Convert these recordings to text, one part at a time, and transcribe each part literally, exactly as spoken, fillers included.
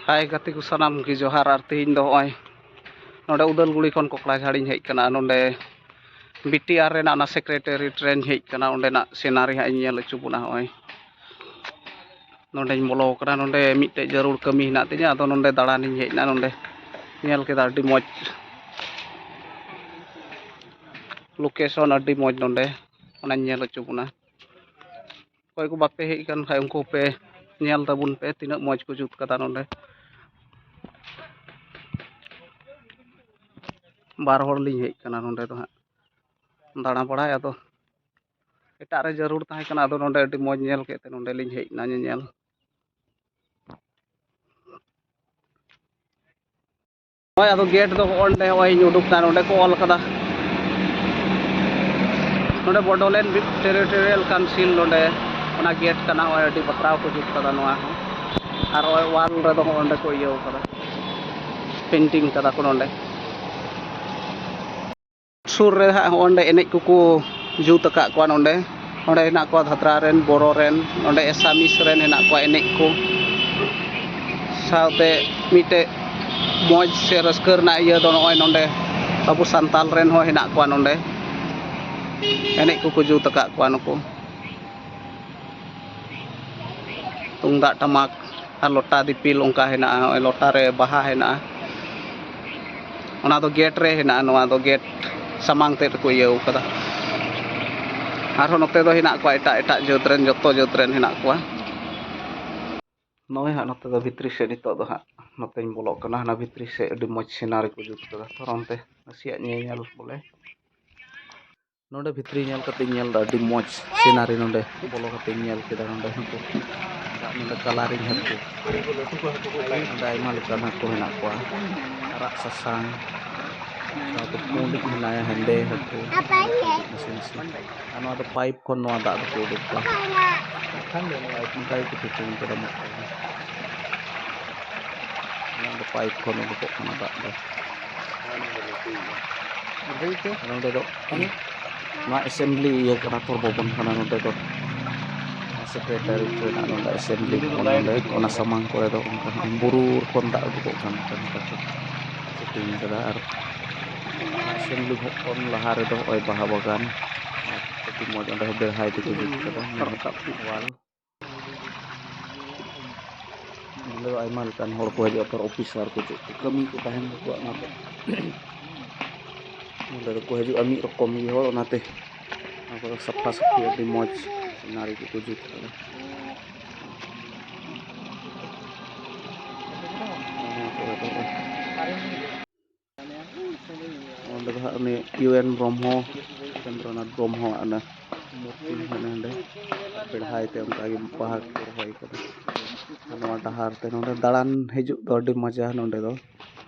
ᱦᱟᱭ ᱜᱟᱛᱮ ᱠᱚ, ᱥᱟᱱᱟᱢ ᱜᱮ ᱡᱚᱦᱟᱨ᱾ ᱟᱨ ᱛᱮᱦᱮᱧ ᱫᱚ ᱱᱚᱜᱼᱚᱭ ᱱᱚᱰᱮ ᱩᱫᱟᱞᱜᱩᱲᱤ ᱠᱷᱚᱱ ᱠᱚᱠᱲᱟᱡᱷᱟᱲᱤᱧ ᱦᱮᱡ ᱟᱠᱟᱱᱟ᱾ ᱱᱚᱰᱮ ᱵᱤ ᱴᱤ ᱟᱨ ᱨᱮᱱᱟᱜ ᱚᱱᱟ ᱥᱮᱠᱨᱮᱴᱟᱨᱤᱭᱮᱴ ᱨᱮᱧ ᱦᱮᱡ ᱟᱠᱟᱱᱟ᱾ ᱚᱸᱰᱮᱱᱟᱜ ᱥᱤᱱᱟᱨᱤ ᱦᱟᱸᱜ ᱤᱧ ᱧᱮᱞ ᱦᱚᱪᱚ ᱵᱚᱱᱟ᱾ ᱱᱚᱜᱼᱚᱭ ᱱᱚᱰᱮᱧ ᱵᱚᱞᱚ ᱟᱠᱟᱱᱟ᱾ ᱱᱚᱰᱮ ᱢᱤᱫᱴᱮᱡ ᱡᱟᱹᱨᱩᱲ ᱠᱟᱹᱢᱤ ᱦᱮᱱᱟᱜ ᱛᱤᱧᱟᱹ, ᱟᱫᱚ ᱱᱚᱰᱮ ᱫᱟᱬᱟᱱᱤᱧ ᱦᱮᱡ ᱮᱱᱟ᱾ ᱱᱚᱰᱮ ᱧᱮᱞ ᱠᱮᱫᱟ ᱟᱹᱰᱤ ᱢᱚᱡᱽ ᱞᱳᱠᱮᱥᱚᱱ, ᱟᱹᱰᱤ ᱢᱚᱡᱽ ᱱᱚᱰᱮ, ᱚᱱᱟᱧ ᱧᱮᱞ ᱦᱚᱪᱚ ᱵᱚᱱᱟ᱾ ᱚᱠᱚᱭ ᱠᱚ ᱵᱟᱯᱮ ᱦᱮᱡ ᱟᱠᱟᱱ ᱠᱷᱟᱡ, ᱩᱱᱠᱩ ᱯᱮ ᱧᱮᱞ ᱛᱟᱵᱚᱱ ᱯᱮ, ᱛᱤᱱᱟᱹᱜ ᱢᱚᱡᱽ ᱠᱚ ᱡᱩᱛ ᱠᱟᱫᱟ ᱱᱚᱰᱮ᱾ ᱵᱟᱨ ᱦᱚᱲ ᱞᱤᱧ ᱦᱮᱡ ᱟᱠᱟᱱᱟ ᱱᱚᱰᱮ ᱫᱚ ᱦᱟᱸᱜ ᱫᱟᱬᱟ ᱵᱟᱲᱟᱭ᱾ ᱟᱫᱚ ᱮᱴᱟᱜ ᱨᱮ ᱡᱟᱹᱨᱩᱲ ᱛᱟᱦᱮᱸ ᱠᱟᱱᱟ, ᱟᱫᱚ ᱱᱚᱰᱮ ᱟᱹᱰᱤ ᱢᱚᱡᱽ ᱧᱮᱞ ᱠᱮᱫ ᱛᱮ ᱱᱚᱰᱮ ᱞᱤᱧ ᱦᱮᱡ ᱮᱱᱟ ᱧᱮᱧᱮᱞ᱾ ᱦᱳᱭ, ᱟᱫᱚ ᱜᱮᱴ ᱫᱚ ᱦᱚᱸᱜᱼᱚ ᱱᱚᱰᱮ, ᱦᱚᱸᱜᱼᱚᱭ ᱤᱧ ᱩᱰᱩᱠ ᱮᱱᱟ, ᱱᱚᱰᱮ ᱠᱚ ᱚᱞ ᱠᱟᱫᱟ, ᱱᱚᱰᱮ ᱵᱚᱰᱳᱞᱮᱱᱰ ᱴᱮᱨᱤᱴᱳᱨᱤᱭᱟᱞ ᱠᱟᱣᱩᱱᱥᱤᱞ, ᱱᱚᱰᱮ ᱚᱱᱟ ᱜᱮᱴ ᱠᱟᱱᱟ᱾ ᱦᱚᱸᱜᱼᱚᱭ ᱟᱹᱰᱤ ᱵᱟᱛᱨᱟᱣ ᱠᱚ ᱡᱩᱛ ᱠᱟᱫᱟ ᱱᱚᱣᱟ ᱦᱚᱸ᱾ ᱟᱨ ᱦᱚᱸᱜᱼᱚᱭ ᱣᱟᱞ ᱨᱮᱫᱚ ᱦᱚᱸᱜᱼᱚ ᱱᱚᱰᱮ ᱠᱚ ᱤᱭᱟᱹᱣ ᱠᱟᱫᱟ, ᱯᱮᱱᱴᱤᱝ ᱠᱟᱫᱟ ᱠᱚ ᱱᱚᱰᱮ᱾ ᱥᱩᱨ ᱨᱮ ᱦᱟᱸᱜ ᱦᱚᱸᱜᱼᱚ ᱱᱚᱰᱮ ᱮᱱᱮᱡ ᱠᱚᱠᱚ ᱡᱩᱛ ᱟᱠᱟᱫ ᱠᱚᱣᱟ ᱱᱚᱰᱮ᱾ ᱱᱚᱰᱮ ᱦᱮᱱᱟᱜ ᱠᱚᱣᱟ ᱫᱷᱟᱫᱨᱟ ᱨᱮᱱ, ᱵᱳᱨᱳ ᱨᱮᱱ, ᱱᱚᱰᱮ ᱮᱥᱟᱢᱤᱥ ᱨᱮᱱ ᱦᱮᱱᱟᱜ ᱠᱚᱣᱟ ᱮᱱᱮᱡ ᱠᱚ᱾ ᱥᱟᱶᱛᱮ ᱢᱤᱫᱴᱮᱡ ᱢᱚᱡᱽ ᱥᱮ ᱨᱟᱹᱥᱠᱟᱹ ᱨᱮᱱᱟᱜ ᱤᱭᱟᱹ ᱫᱚ ᱱᱚᱜᱼᱚᱭ ᱱᱚᱰᱮ ᱟᱵᱚ ᱥᱟᱱᱛᱟᱞ ᱨᱮᱱ ᱦᱚᱸ ᱦᱮᱱᱟᱜ ᱠᱚᱣᱟ ᱱᱚᱰᱮ᱾ ᱮᱱᱮᱡ ᱠᱚᱠᱚ ᱡᱩᱛ ᱟᱠᱟᱫ ᱠᱚᱣᱟ ᱱᱩᱠᱩ᱾ ᱛᱩᱢᱫᱟᱜ ᱴᱟᱢᱟᱠ ᱟᱨ ᱞᱚᱴᱟ ᱫᱤᱯᱤᱞ ᱚᱱᱠᱟ ᱦᱮᱱᱟᱜᱼᱟ᱾ ᱱᱚᱜᱼᱚᱭ ᱞᱚᱴᱟ ᱨᱮ ᱵᱟᱦᱟ ᱦᱮᱱᱟᱜᱼᱟ᱾ ᱚᱱᱟ ᱫᱚ ᱜᱮᱴ ᱨᱮ ᱦᱮᱱᱟᱜᱼᱟ, ᱱᱚᱣᱟ ᱫᱚ ᱜᱮᱴ ᱥᱟᱢᱟᱝ ᱛᱮᱫ ᱨᱮᱠᱚ ᱤᱭᱟᱹᱣ ᱠᱟᱫᱟ᱾ ᱟᱨᱦᱚᱸ ᱱᱚᱛᱮ ᱫᱚ ᱦᱮᱱᱟᱜ ᱠᱚᱣᱟ ᱮᱴᱟᱜ ᱮᱴᱟᱜ ᱡᱟᱹᱛ ᱨᱮᱱ, ᱡᱚᱛᱚ ᱡᱟᱹᱛ ᱨᱮᱱ ᱦᱮᱱᱟᱜ ᱠᱚᱣᱟ᱾ ᱱᱚᱜᱼᱚᱭ ᱦᱟᱸᱜ ᱱᱚᱛᱮ ᱫᱚ ᱵᱷᱤᱛᱨᱤ ᱥᱮᱫ ᱱᱤᱛᱚᱜ ᱫᱚ ᱦᱟᱸᱜ ᱱᱚᱛᱮᱧ ᱵᱚᱞᱚᱜ ᱠᱟᱱᱟ᱾ ᱦᱟᱱᱟ ᱵᱷᱤᱛᱨᱤ ᱥᱮᱫ ᱟᱹᱰᱤ ᱢᱚᱡᱽ ᱥᱤᱱᱟᱨᱤ ᱠᱚ ᱡᱩᱛ ᱠᱟᱫᱟ᱾ ᱛᱷᱚᱲᱟ ᱚᱱᱛᱮ ᱱᱟᱥᱮᱭᱟᱜ ᱧᱮᱧᱮᱞ ᱵᱚᱞᱮ᱾ ᱱᱚᱰᱮ ᱵᱷᱤᱛᱨᱤ ᱧᱮᱞ ᱠᱟᱛᱮᱧ ᱧᱮᱞ ᱮᱫᱟ ᱟᱹᱰᱤ ᱢᱚᱡᱽ ᱥᱤᱱᱟᱨᱤ᱾ ᱱᱚᱰᱮ ᱵᱚᱞᱚ ᱠᱟᱛᱮᱧ ᱧᱮᱞ ᱠᱮᱫᱟ ᱱᱚᱰᱮ ᱦᱟᱹᱠᱩ, ᱫᱟᱜ ᱱᱚᱰᱮ ᱠᱟᱞᱟᱨᱤᱝ ᱦᱟᱹᱠᱩ, ᱱᱚᱰᱮ ᱟᱭᱢᱟ ᱞᱮᱠᱟᱱ ᱦᱟᱹᱠᱩ ᱦᱮᱱᱟᱜ ᱠᱚᱣᱟ, ᱟᱨᱟᱜ ᱥᱟᱥᱟᱝ, ᱥᱟᱶᱛᱮ ᱯᱩᱸᱰᱤᱡ ᱢᱮᱱᱟᱭᱟ, ᱦᱮᱸᱫᱮ ᱦᱟᱹᱠᱩ ᱱᱟᱥᱮ ᱱᱟᱥᱮ᱾ ᱟᱨ ᱱᱚᱣᱟ ᱫᱚ ᱯᱟᱭᱤᱯ ᱠᱷᱚᱱ ᱱᱚᱣᱟ ᱫᱟᱜ ᱫᱚᱠᱚ ᱩᱰᱩᱠ ᱠᱚᱣᱟ᱾ ᱯᱟᱭᱤᱯ ᱚᱱᱠᱟ ᱜᱮᱠᱚ ᱯᱷᱤᱴᱤᱝ ᱠᱟᱫᱟ ᱢᱚᱡᱽ ᱛᱮ᱾ ᱱᱚᱣᱟ ᱫᱚ ᱯᱟᱭᱤᱯ ᱠᱷᱚᱱ ᱩᱰᱩᱠᱚᱜ ᱠᱟᱱᱟ ᱫᱟᱜ ᱫᱚ᱾ ᱟᱨ ᱱᱚᱰᱮ ᱫᱚ ᱱᱚᱣᱟ ᱮᱥᱮᱢᱵᱞᱤ ᱤᱭᱟᱹ ᱠᱟᱱᱟ, ᱛᱚ ᱵᱷᱚᱵᱚᱱ ᱠᱟᱱᱟ ᱱᱚᱰᱮ ᱫᱚ᱾ ᱥᱮᱠᱨᱮᱴᱟᱨᱤ ᱨᱮᱱᱟᱜ ᱱᱚᱰᱮ ᱮᱥᱮᱢᱵᱞᱤ ᱵᱷᱚᱵᱚᱱ, ᱱᱚᱰᱮ ᱚᱱᱟ ᱥᱟᱢᱟᱝ ᱠᱚᱨᱮ ᱫᱚ ᱚᱱᱠᱟ ᱵᱩᱨᱩ ᱠᱷᱚᱱ ᱫᱟᱜ ᱩᱰᱩᱠᱚᱜ ᱠᱟᱱ ᱞᱮᱠᱟ ᱠᱚ ᱥᱮᱴᱤᱝ ᱠᱟᱫᱟ᱾ ᱟᱨ ᱮᱥᱮᱢᱵᱞᱤ ᱵᱷᱚᱵᱚᱱ ᱞᱟᱦᱟ ᱨᱮᱫᱚ ᱱᱚᱜᱼᱚᱭ ᱵᱟᱦᱟ ᱵᱟᱜᱟᱱ, ᱟᱨ ᱟᱹᱰᱤ ᱢᱚᱡᱽ ᱚᱸᱰᱮ ᱦᱚᱸ ᱵᱮᱲᱦᱟᱭ ᱛᱮᱠᱚ ᱡᱩᱛ ᱠᱟᱫᱟ, ᱧᱮᱞ ᱨᱟᱠᱟᱵ ᱣᱟᱞ᱾ ᱱᱚᱰᱮ ᱫᱚ ᱟᱭᱢᱟ ᱞᱮᱠᱟᱱ ᱦᱚᱲ ᱠᱚ ᱦᱤᱡᱩᱜᱼᱟ, ᱯᱟᱨ ᱚᱯᱷᱤᱥᱟᱨ ᱠᱚ ᱪᱮᱫ ᱠᱚ ᱠᱟᱹᱢᱤ ᱠᱚ ᱛᱟᱦᱮᱱ ᱛᱟᱠᱚᱣᱟ, ᱚᱱᱟᱛᱮ ᱱᱚᱰᱮ ᱫᱚᱠᱚ ᱦᱤᱡᱩᱜᱼᱟ ᱢᱤᱫ ᱨᱚᱠᱚᱢ ᱜᱮ ᱦᱚᱲ, ᱚᱱᱟᱛᱮ ᱚᱱᱟ ᱠᱚᱫᱚ ᱥᱟᱯᱷᱟ ᱥᱟᱹᱯᱷᱤ ᱟᱹᱰᱤ ᱢᱚᱡᱽ ᱥᱤᱱᱟᱨᱤ ᱠᱚᱠᱚ ᱡᱩᱛ ᱠᱟᱫᱟ᱾ ᱚᱱᱟ ᱠᱚᱨᱮ ᱫᱚ ᱚᱸᱰᱮ ᱫᱚ ᱦᱟᱸᱜ ᱩᱱᱤ ᱤᱭᱩ ᱮᱱ ᱵᱨᱚᱦᱢᱚ, ᱨᱚᱵᱤᱱᱫᱨᱚᱱᱟᱛᱷ ᱵᱨᱚᱦᱢᱚ ᱟᱜ ᱚᱱᱟ ᱢᱩᱨᱛᱤ ᱦᱮᱱᱟᱜᱼᱟ ᱱᱚᱰᱮ᱾ ᱵᱮᱲᱦᱟᱭ ᱛᱮ ᱚᱱᱠᱟ ᱜᱮ ᱵᱟᱦᱟ ᱠᱚ ᱨᱚᱦᱚᱭ ᱠᱟᱫᱟ᱾ ᱟᱨ ᱱᱚᱣᱟ ᱰᱟᱦᱟᱨ ᱛᱮ ᱱᱚᱰᱮ ᱫᱟᱬᱟᱱ ᱦᱤᱡᱩᱜ ᱫᱚ ᱟᱹᱰᱤ ᱢᱚᱡᱟ ᱱᱚᱰᱮ ᱫᱚ᱾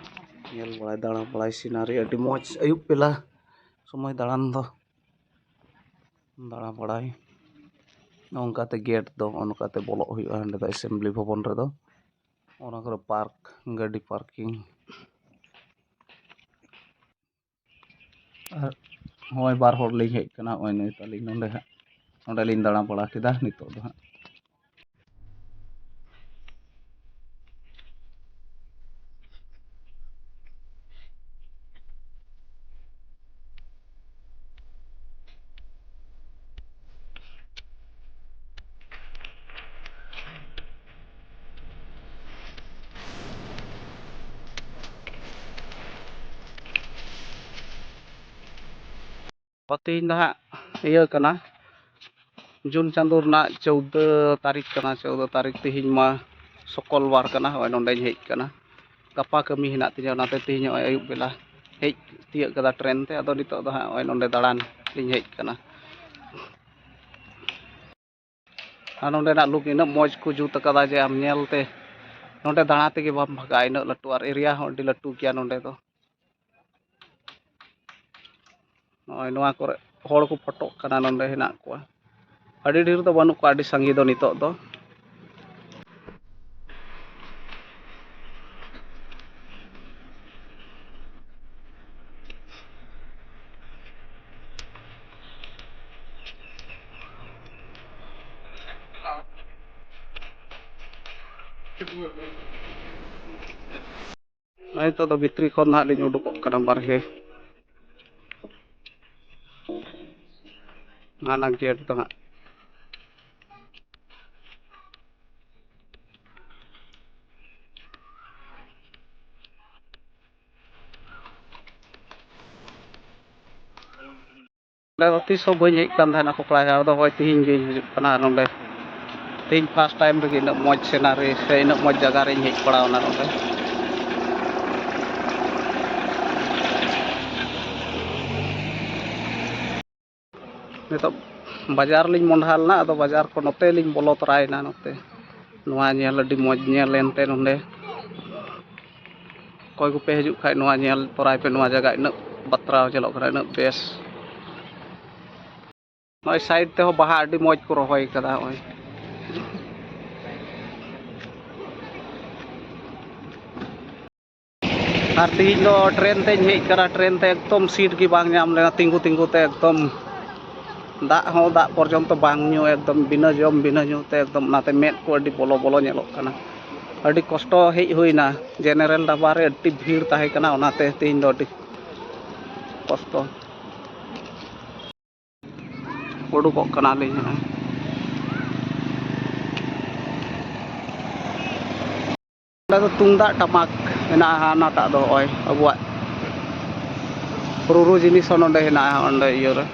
ᱧᱮᱞ ᱵᱟᱲᱟᱭ, ᱫᱟᱬᱟ ᱵᱟᱲᱟᱭ, ᱥᱤᱱᱟᱨᱤ ᱟᱹᱰᱤ ᱢᱚᱡᱽ ᱟᱹᱭᱩᱵ ᱵᱮᱞᱟ ᱥᱚᱢᱚᱭ ᱫᱟᱬᱟᱱ ᱫᱚ᱾ ᱫᱟᱬᱟ ᱵᱟᱲᱟᱭ ᱱᱚᱝᱠᱟᱛᱮ ᱜᱮᱴ ᱫᱚ ᱚᱱᱠᱟᱛᱮ ᱵᱚᱞᱚᱜ ᱦᱩᱭᱩᱜᱼᱟ ᱱᱚᱰᱮ ᱫᱚ ᱮᱥᱮᱢᱵᱞᱤ ᱵᱷᱚᱵᱚᱱ ᱨᱮᱫᱚ᱾ ᱚᱱᱟ ᱠᱚᱨᱮ ᱯᱟᱨᱠ, ᱜᱟᱹᱰᱤ ᱯᱟᱨᱠᱤᱝ᱾ ᱟᱨ ᱱᱚᱜᱼᱚᱭ ᱵᱟᱨ ᱦᱚᱲ ᱞᱤᱧ ᱦᱮᱡ ᱠᱟᱱᱟ, ᱱᱚᱜᱼᱚᱭ ᱱᱤᱛ ᱟᱹᱞᱤᱧ ᱱᱚᱰᱮ ᱦᱟᱸᱜ, ᱱᱚᱰᱮ ᱞᱤᱧ ᱫᱟᱬᱟ ᱵᱟᱲᱟ ᱠᱮᱫᱟ ᱱᱤᱛᱚᱜ ᱫᱚ ᱦᱟᱸᱜ᱾ ᱛᱮᱦᱮᱧ ᱫᱚ ᱦᱟᱸᱜ ᱤᱭᱟᱹ ᱠᱟᱱᱟ, ᱡᱩᱱ ᱪᱟᱸᱫᱳ ᱨᱮᱱᱟᱜ ᱪᱳᱫᱫᱳ ᱛᱟᱹᱨᱤᱠᱷ ᱠᱟᱱᱟ᱾ ᱪᱳᱫᱫᱳ ᱛᱟᱹᱨᱤᱠᱷ ᱛᱮᱦᱮᱧ ᱢᱟ ᱥᱚᱠᱚᱞ ᱵᱟᱨ ᱠᱟᱱᱟ᱾ ᱦᱳᱭ, ᱱᱚᱸᱰᱮᱧ ᱦᱮᱡ ᱠᱟᱱᱟ᱾ ᱜᱟᱯᱟ ᱠᱟᱹᱢᱤ ᱦᱮᱱᱟᱜ ᱛᱤᱧᱟᱹ, ᱚᱱᱟᱛᱮ ᱛᱮᱦᱮᱧ ᱱᱚᱜᱼᱚᱭ ᱟᱹᱭᱩᱵ ᱵᱮᱞᱟ ᱦᱮᱡ ᱛᱤᱭᱟᱹᱜ ᱠᱟᱫᱟ ᱴᱨᱮᱱ ᱛᱮ᱾ ᱟᱫᱚ ᱱᱤᱛᱚᱜ ᱫᱚ ᱦᱟᱸᱜ ᱱᱚᱜᱼᱚᱭ ᱱᱚᱸᱰᱮ ᱫᱟᱬᱟᱱ ᱞᱤᱧ ᱦᱮᱡ ᱠᱟᱱᱟ᱾ ᱟᱨ ᱱᱚᱸᱰᱮᱱᱟᱜ ᱞᱩᱠ ᱤᱱᱟᱹᱜ ᱢᱚᱡᱽ ᱠᱚ ᱡᱩᱛ ᱟᱠᱟᱫᱟ ᱡᱮ ᱟᱢ ᱧᱮᱞ ᱛᱮ ᱱᱚᱸᱰᱮ ᱫᱟᱬᱟ ᱛᱮᱜᱮ ᱵᱟᱢ ᱵᱷᱟᱜᱟᱜᱼᱟ, ᱤᱱᱟᱹᱜ ᱞᱟᱹᱴᱩ, ᱟᱨ ᱮᱨᱤᱭᱟ ᱦᱚᱸ ᱟᱹᱰᱤ ᱞᱟᱹᱴᱩ ᱜᱮᱭᱟ ᱱᱚᱸᱰᱮ ᱫᱚ᱾ ᱱᱚᱜᱼᱚᱭ ᱱᱚᱣᱟ ᱠᱚᱨᱮ ᱦᱚᱲ ᱠᱚ ᱯᱷᱳᱴᱳᱜ ᱠᱟᱱᱟ, ᱱᱚᱸᱰᱮ ᱦᱮᱱᱟᱜ ᱠᱚᱣᱟ᱾ ᱟᱹᱰᱤ ᱰᱷᱮᱨ ᱫᱚ ᱵᱟᱹᱱᱩᱜ ᱠᱚᱣᱟ, ᱟᱹᱰᱤ ᱥᱟᱸᱜᱮ ᱫᱚ ᱱᱤᱛᱚᱜ ᱫᱚ᱾ ᱱᱤᱛᱚᱜ ᱫᱚ ᱵᱷᱤᱛᱨᱤ ᱠᱷᱚᱱ ᱱᱟᱦᱟᱜ ᱞᱤᱧ ᱩᱰᱩᱠᱚᱜ ᱠᱟᱱᱟ ᱵᱟᱨᱦᱮ᱾ ᱦᱟᱱᱟ ᱜᱮᱴ ᱫᱚ ᱦᱟᱸᱜ᱾ ᱱᱚᱸᱰᱮ ᱫᱚ ᱛᱤᱥ ᱦᱚᱸ ᱵᱟᱹᱧ ᱦᱮᱡ ᱠᱟᱱ ᱛᱟᱦᱮᱱᱟ ᱠᱚᱠᱲᱟᱡᱷᱟᱲ ᱫᱚ, ᱦᱚᱸᱜᱼᱚᱭ ᱛᱤᱦᱤᱧ ᱜᱤᱧ ᱦᱤᱡᱩᱜ ᱠᱟᱱᱟ ᱱᱚᱸᱰᱮ᱾ ᱛᱤᱦᱤᱧ first time ᱨᱮᱜᱮ ᱤᱱᱟᱹᱜ ᱢᱚᱡᱽ scenery ᱥᱮ ᱤᱱᱟᱹᱜ ᱢᱚᱡᱽ ᱡᱟᱭᱜᱟ ᱨᱤᱧ ᱦᱮᱡ ᱵᱟᱲᱟᱣᱱᱟ ᱱᱚᱸᱰᱮ᱾ ᱱᱤᱛᱚᱜ ᱵᱟᱡᱟᱨ ᱞᱤᱧ ᱢᱚᱦᱰᱟ ᱞᱮᱱᱟ, ᱟᱫᱚ ᱵᱟᱡᱟᱨ ᱠᱷᱚᱱ ᱱᱚᱛᱮ ᱞᱤᱧ ᱵᱚᱞᱚ ᱛᱚᱨᱟᱭᱮᱱᱟ᱾ ᱱᱚᱛᱮ ᱱᱚᱣᱟ ᱧᱮᱞ ᱟᱹᱰᱤ ᱢᱚᱡᱽ ᱧᱮᱞ ᱮᱱᱛᱮ ᱱᱚᱸᱰᱮ᱾ ᱚᱠᱚᱭ ᱠᱚᱯᱮ ᱦᱤᱡᱩᱜ ᱠᱷᱟᱡ ᱱᱚᱣᱟ ᱧᱮᱞ ᱛᱚᱨᱟᱭ ᱯᱮ, ᱱᱚᱣᱟ ᱡᱟᱭᱜᱟ ᱤᱱᱟᱹᱜ ᱵᱟᱛᱨᱟᱣ ᱧᱮᱞᱚᱜ ᱠᱟᱱᱟ, ᱤᱱᱟᱹᱜ ᱵᱮᱥ᱾ ᱱᱚᱜᱼᱚᱭ side ᱛᱮᱦᱚᱸ ᱵᱟᱦᱟ ᱟᱹᱰᱤ ᱢᱚᱡᱽ ᱠᱚ ᱨᱚᱦᱚᱭ ᱠᱟᱫᱟ ᱱᱚᱜᱼᱚᱭ᱾ ᱟᱨ ᱛᱮᱦᱮᱧ ᱫᱚ ᱴᱨᱮᱱ ᱛᱮᱧ ᱦᱮᱡ ᱠᱟᱱᱟ, ᱴᱨᱮᱱ ᱛᱮ ᱮᱠᱫᱚᱢ ᱥᱤᱴ ᱜᱮ ᱵᱟᱝ ᱧᱟᱢ ᱞᱮᱱᱟ, ᱛᱤᱸᱜᱩ ᱛᱤᱸᱜᱩ ᱛᱮ ᱮᱠᱫᱚᱢ ᱫᱟᱜ ᱦᱚᱸ ᱫᱟᱜ ᱯᱚᱨᱡᱚᱱᱛᱚ ᱵᱟᱝ ᱧᱩ, ᱮᱠᱫᱚᱢ ᱵᱤᱱᱟᱹ ᱡᱚᱢ ᱵᱤᱱᱟᱹ ᱧᱩ ᱛᱮ ᱮᱠᱫᱚᱢ ᱚᱱᱟᱛᱮ ᱢᱮᱫ ᱠᱚ ᱟᱹᱰᱤ ᱵᱚᱞᱚ ᱵᱚᱞᱚ ᱧᱮᱞᱚᱜ ᱠᱟᱱᱟ᱾ ᱟᱹᱰᱤ ᱠᱚᱥᱴᱚ ᱦᱮᱡ ᱦᱩᱭᱱᱟ, ᱡᱮᱱᱟᱨᱮᱞ ᱰᱟᱵᱟ ᱨᱮ ᱟᱹᱰᱤ ᱵᱷᱤᱲ ᱛᱟᱦᱮᱸ ᱠᱟᱱᱟ, ᱚᱱᱟᱛᱮ ᱛᱮᱦᱮᱧ ᱫᱚ ᱟᱹᱰᱤ ᱠᱚᱥᱴᱚ᱾ ᱩᱰᱩᱠᱚᱜ ᱠᱟᱱᱟᱞᱤᱧ ᱱᱚᱜᱼᱚᱭ᱾ ᱚᱸᱰᱮ ᱫᱚ ᱛᱩᱢᱫᱟᱜ ᱴᱟᱢᱟᱠ ᱦᱮᱱᱟᱜᱼᱟ, ᱦᱟᱱᱟᱴᱟᱜ ᱫᱚ ᱱᱚᱜᱼᱚᱭ ᱟᱵᱚᱣᱟᱜ ᱨᱩᱨᱩ ᱡᱤᱱᱤᱥ ᱦᱚᱸ ᱱᱚᱸᱰᱮ ᱦᱮᱱᱟᱜᱼᱟ, ᱚᱸᱰᱮ ᱤᱭᱟᱹ ᱨᱮ,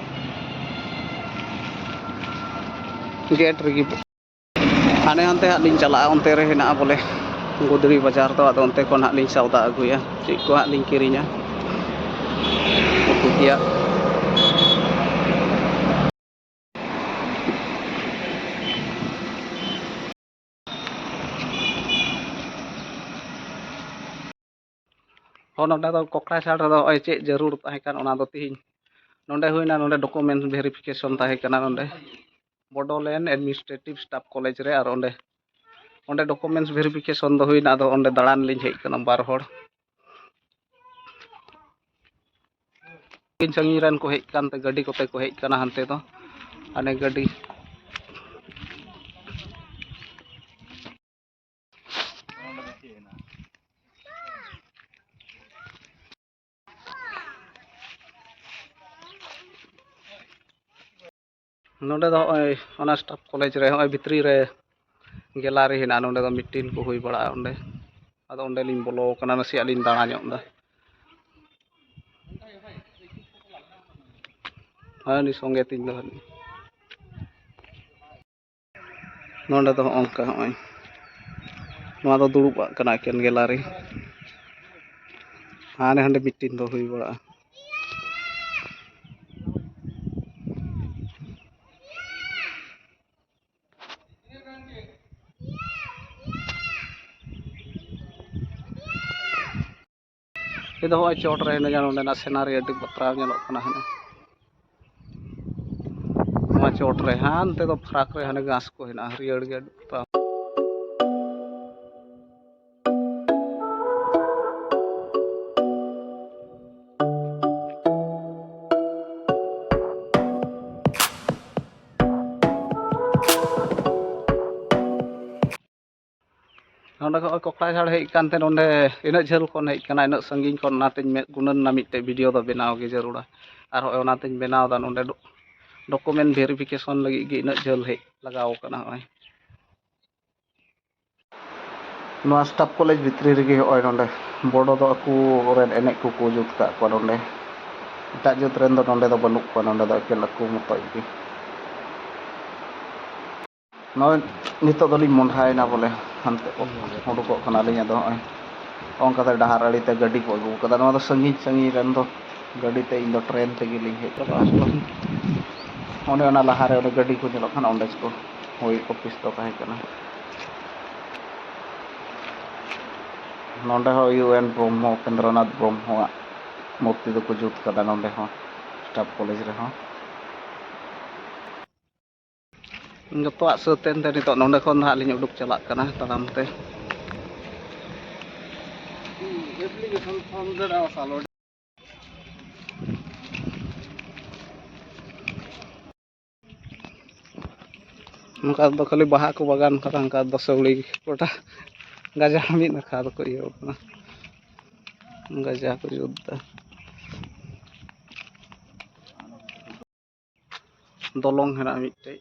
ᱜᱮᱴ ᱨᱮᱜᱮ᱾ ᱦᱟᱱᱮ ᱦᱟᱱᱛᱮ ᱦᱟᱸᱜ ᱞᱤᱧ ᱪᱟᱞᱟᱜᱼᱟ, ᱚᱱᱛᱮ ᱨᱮ ᱦᱮᱱᱟᱜᱼᱟ ᱵᱚᱞᱮ ᱜᱩᱫᱽᱲᱤ ᱵᱟᱡᱟᱨ ᱫᱚ, ᱟᱫᱚ ᱚᱱᱛᱮ ᱠᱷᱚᱱ ᱦᱟᱸᱜ ᱞᱤᱧ ᱥᱚᱣᱫᱟ ᱟᱹᱜᱩᱭᱟ, ᱪᱮᱫ ᱠᱚ ᱦᱟᱸᱜ ᱞᱤᱧ ᱠᱤᱨᱤᱧᱟ, ᱩᱛᱩ ᱛᱮᱭᱟᱜ᱾ ᱦᱚᱸ, ᱱᱚᱰᱮ ᱫᱚ ᱠᱚᱠᱲᱟᱡᱷᱟᱲ ᱨᱮᱫᱚ ᱱᱚᱜᱼᱚᱭ ᱪᱮᱫ ᱡᱟᱹᱨᱩᱲ ᱛᱟᱦᱮᱸ ᱠᱟᱱ, ᱚᱱᱟ ᱫᱚ ᱛᱤᱦᱤᱧ ᱱᱚᱰᱮ ᱦᱩᱭᱱᱟ, ᱱᱚᱰᱮ document verification ᱛᱟᱦᱮᱸ ᱠᱟᱱᱟ ᱱᱚᱰᱮ Bodoland Administrative Staff College ᱨᱮ, ᱟᱨ ᱚᱸᱰᱮ, ᱚᱸᱰᱮ documents verification ᱫᱚ ᱦᱩᱭᱱᱟ᱾ ᱟᱫᱚ ᱚᱸᱰᱮ ᱫᱟᱬᱟᱱ ᱞᱤᱧ ᱦᱮᱡ ᱠᱟᱱᱟ ᱵᱟᱨ ᱦᱚᱲ᱾ ᱥᱟᱺᱜᱤᱧ ᱥᱟᱺᱜᱤᱧ ᱨᱮᱱ ᱠᱚ ᱦᱮᱡ ᱠᱟᱱᱛᱮ ᱜᱟᱹᱰᱤ ᱠᱚᱛᱮ ᱠᱚ ᱦᱮᱡ ᱠᱟᱱᱟ ᱦᱟᱱᱛᱮ ᱫᱚ, ᱦᱟᱱᱮ ᱜᱟᱹᱰᱤ᱾ ᱱᱚᱰᱮ ᱫᱚ ᱱᱚᱜᱼᱚᱭ ᱚᱱᱟ ᱥᱴᱟᱯ ᱠᱚᱞᱮᱡᱽ ᱨᱮ ᱱᱚᱜᱼᱚᱭ ᱵᱷᱤᱛᱨᱤ ᱨᱮ ᱜᱮᱞᱟᱨᱤ ᱦᱮᱱᱟᱜᱼᱟ᱾ ᱱᱚᱰᱮ ᱫᱚ ᱢᱤᱴᱤᱝ ᱠᱚ ᱦᱩᱭ ᱵᱟᱲᱟᱜᱼᱟ ᱚᱸᱰᱮ᱾ ᱟᱫᱚ ᱚᱸᱰᱮ ᱞᱤᱧ ᱵᱚᱞᱚ ᱟᱠᱟᱱᱟ, ᱱᱟᱥᱮᱭᱟᱜ ᱞᱤᱧ ᱫᱟᱬᱟ ᱧᱚᱜ ᱮᱫᱟ᱾ ᱦᱮᱸ, ᱩᱱᱤ ᱥᱚᱸᱜᱮ ᱛᱤᱧ ᱫᱚ ᱱᱚᱰᱮ ᱫᱚ ᱦᱚᱸᱜᱼᱚ ᱱᱚᱝᱠᱟ ᱦᱚᱸᱜᱼᱚᱭ ᱱᱚᱣᱟ ᱫᱚ ᱫᱩᱲᱩᱵᱟᱜ ᱠᱟᱱᱟ ᱮᱠᱮᱱ ᱜᱮᱞᱟᱨᱤ᱾ ᱦᱟᱸᱰᱮ ᱦᱟᱸᱰᱮ ᱢᱤᱴᱤᱝ ᱫᱚ ᱦᱩᱭ ᱵᱟᱲᱟᱜᱼᱟ᱾ ᱱᱤᱛ ᱫᱚ ᱦᱚᱸᱜᱼᱚᱭ ᱪᱚᱴ ᱨᱮ ᱦᱤᱱᱟᱹᱧᱟ, ᱱᱚᱸᱰᱮᱱᱟᱜ ᱥᱤᱱᱟᱨᱤ ᱟᱹᱰᱤ ᱵᱟᱛᱨᱟᱣ ᱧᱮᱞᱚᱜ ᱠᱟᱱᱟ ᱦᱟᱱᱮ ᱱᱚᱣᱟ ᱪᱚᱴ ᱨᱮ᱾ ᱦᱟᱱᱛᱮ ᱫᱚ ᱯᱷᱟᱨᱟᱠ ᱨᱮ ᱦᱟᱱᱮ ᱜᱷᱟᱥ ᱠᱚ ᱦᱮᱱᱟᱜᱼᱟ, ᱦᱟᱹᱨᱭᱟᱹᱲ ᱜᱮ ᱟᱹᱰᱤ ᱵᱟᱛᱨᱟᱣ᱾ ᱱᱚᱸᱰᱮ ᱠᱷᱚᱱ ᱠᱚᱠᱲᱟᱡᱷᱟᱲ ᱦᱮᱡ ᱠᱟᱱᱛᱮ ᱱᱚᱸᱰᱮ ᱤᱱᱟᱹᱜ ᱡᱷᱟᱹᱞ ᱠᱷᱚᱱ ᱦᱮᱡ ᱠᱟᱱᱟ, ᱤᱱᱟᱹᱜ ᱥᱟᱺᱜᱤᱧ ᱠᱷᱚᱱ, ᱚᱱᱟᱛᱮᱧ ᱢᱮ-, ᱜᱩᱱᱟᱹᱱ ᱮᱱᱟ ᱢᱤᱫᱴᱮᱡ ᱵᱷᱤᱰᱤᱭᱳ ᱫᱚ ᱵᱮᱱᱟᱣ ᱜᱮ ᱡᱟᱹᱨᱩᱲᱟ᱾ ᱟᱨ ᱦᱚᱸᱜᱼᱚᱭ ᱚᱱᱟᱛᱮᱧ ᱵᱮᱱᱟᱣ ᱮᱫᱟ, ᱱᱚᱸᱰᱮ ᱰᱚ-, ᱰᱚᱠᱩᱢᱮᱱᱴ ᱵᱷᱮᱨᱤᱯᱷᱤᱠᱮᱥᱚᱱ ᱞᱟᱹᱜᱤᱫ ᱜᱮ ᱤᱱᱟᱹᱜ ᱡᱷᱟᱹᱞ ᱦᱮᱡ ᱞᱟᱜᱟᱣ ᱠᱟᱱᱟ᱾ ᱦᱚᱸᱜᱼᱚᱭ ᱱᱚᱣᱟ ᱥᱴᱟᱯ ᱠᱚᱞᱮᱡᱽ ᱵᱷᱤᱛᱨᱤ ᱨᱮᱜᱮ ᱦᱚᱸᱜᱼᱚᱭ ᱱᱚᱸᱰᱮ ᱵᱚᱰᱚ ᱫᱚ ᱟᱠᱚ ᱨᱮᱱ ᱮᱱᱮᱡ ᱠᱚᱠᱚ ᱡᱩᱛ ᱠᱟᱜ ᱠᱚᱣᱟ ᱱᱚᱸᱰᱮ᱾ ᱮᱴᱟᱜ ᱡᱟᱹᱛ ᱨᱮᱱ ᱫᱚ ᱱᱚᱸᱰᱮ ᱫᱚ ᱵᱟᱹᱱᱩᱜ ᱠᱚᱣᱟ, ᱱᱚᱸᱰᱮ ᱫᱚ ᱮᱠᱮᱱ ᱟᱠᱚ ᱢᱚᱛᱚᱡ ᱜᱮ᱾ ᱱᱚᱜᱼᱚᱭ ᱱᱤᱛᱚᱜ ᱫᱚᱞᱤᱧ ᱢᱚᱸᱰᱷᱟᱭᱮᱱᱟ ᱵᱚᱞᱮ, ᱦᱟᱱᱛᱮ ᱩᱰᱩᱠᱚᱜ ᱠᱟᱱᱟᱞᱤᱧ᱾ ᱟᱫᱚ ᱦᱚᱸᱜᱼᱚᱭ ᱚᱱᱠᱟᱛᱮ ᱰᱟᱦᱟᱨ ᱟᱲᱮᱛᱮ ᱜᱟᱹᱰᱤ ᱠᱚ ᱟᱹᱜᱩ ᱠᱟᱫᱟ᱾ ᱱᱚᱣᱟ ᱫᱚ ᱥᱟᱺᱜᱤᱧ ᱥᱟᱺᱜᱤᱧ ᱨᱮᱱ ᱫᱚ ᱜᱟᱹᱰᱤ ᱛᱮ, ᱤᱧ ᱫᱚ ᱴᱨᱮᱱ ᱛᱮᱜᱮ ᱞᱤᱧ ᱦᱮᱡ ᱠᱟᱱᱟ᱾ ᱚᱱᱮ ᱚᱱᱟ ᱞᱟᱦᱟᱨᱮ ᱚᱸᱰᱮ ᱜᱟᱹᱰᱤ ᱠᱚ ᱧᱮᱞᱚᱜ ᱠᱟᱱᱟ, ᱚᱸᱰᱮ ᱠᱚ ᱦᱳᱭ ᱚᱯᱷᱤᱥ ᱫᱚ ᱛᱟᱦᱮᱸ ᱠᱟᱱᱟ᱾ ᱱᱚᱸᱰᱮ ᱦᱚᱸ ᱤᱭᱩ ᱮᱱ ᱵᱨᱚᱦᱢᱚ, ᱩᱯᱮᱱᱫᱨᱚᱱᱟᱛᱷ ᱵᱨᱚᱦᱢᱚᱣᱟᱜ ᱢᱩᱨᱛᱤ ᱫᱚᱠᱚ ᱡᱩᱛ ᱠᱟᱫᱟ ᱱᱚᱸᱰᱮ ᱦᱚᱸ, ᱥᱴᱟᱯ ᱠᱚᱞᱮᱡᱽ ᱨᱮᱦᱚᱸ᱾ ᱡᱚᱛᱚᱣᱟᱜ ᱥᱟᱹᱛ ᱮᱱᱛᱮ ᱱᱤᱛᱚᱜ ᱱᱚᱸᱰᱮ ᱠᱷᱚᱱ ᱫᱚ ᱦᱟᱸᱜ ᱞᱤᱧ ᱩᱰᱩᱠ ᱪᱟᱞᱟᱜ ᱠᱟᱱᱟ ᱛᱟᱲᱟᱢ ᱛᱮ᱾ ᱱᱚᱝᱠᱟ ᱫᱚ ᱠᱷᱟᱹᱞᱤ ᱵᱟᱦᱟ ᱠᱚ ᱵᱟᱜᱟᱱ ᱠᱟᱫᱟ, ᱚᱱᱠᱟ ᱫᱚ ᱥᱟᱹᱣᱲᱤ ᱜᱚᱴᱟ᱾ ᱜᱟᱡᱟ ᱢᱤᱫ ᱱᱟᱠᱷᱟ ᱫᱚᱠᱚ ᱤᱭᱟᱹ ᱠᱟᱱᱟ, ᱜᱟᱡᱟ ᱠᱚ ᱡᱩᱛ ᱫᱟ᱾ ᱫᱚᱞᱚᱝ ᱦᱮᱱᱟᱜᱼᱟ ᱢᱤᱫᱴᱮᱡ᱾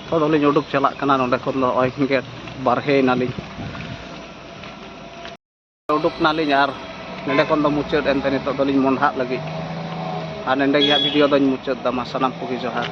ᱛᱚ ᱫᱚᱞᱤᱧ ᱩᱰᱩᱠ ᱪᱟᱞᱟᱜ ᱠᱟᱱᱟ ᱱᱚᱸᱰᱮ ᱠᱷᱚᱱ ᱫᱚ, ᱱᱚᱜᱼᱚᱭ ᱜᱮᱴ ᱵᱟᱨᱦᱮ ᱮᱱᱟᱞᱤᱧ᱾ ᱩᱰᱩᱠ ᱱᱟᱞᱤᱧ ᱟᱨ ᱱᱚᱸᱰᱮ ᱠᱷᱚᱱ ᱫᱚ ᱢᱩᱪᱟᱹᱫ ᱮᱱᱛᱮ ᱱᱤᱛᱚᱜ ᱫᱚᱞᱤᱧ ᱢᱚᱸᱰᱷᱟᱜ ᱞᱟᱹᱜᱤᱫ᱾ ᱟᱨ ᱱᱚᱸᱰᱮ ᱜᱮ ᱦᱟᱸᱜ ᱵᱷᱤᱰᱤᱭᱳ ᱫᱚᱧ ᱢᱩᱪᱟᱹᱫ ᱫᱟ᱾ ᱢᱟ ᱥᱟᱱᱟᱢ ᱠᱚᱜᱮ ᱡᱚᱦᱟᱨ᱾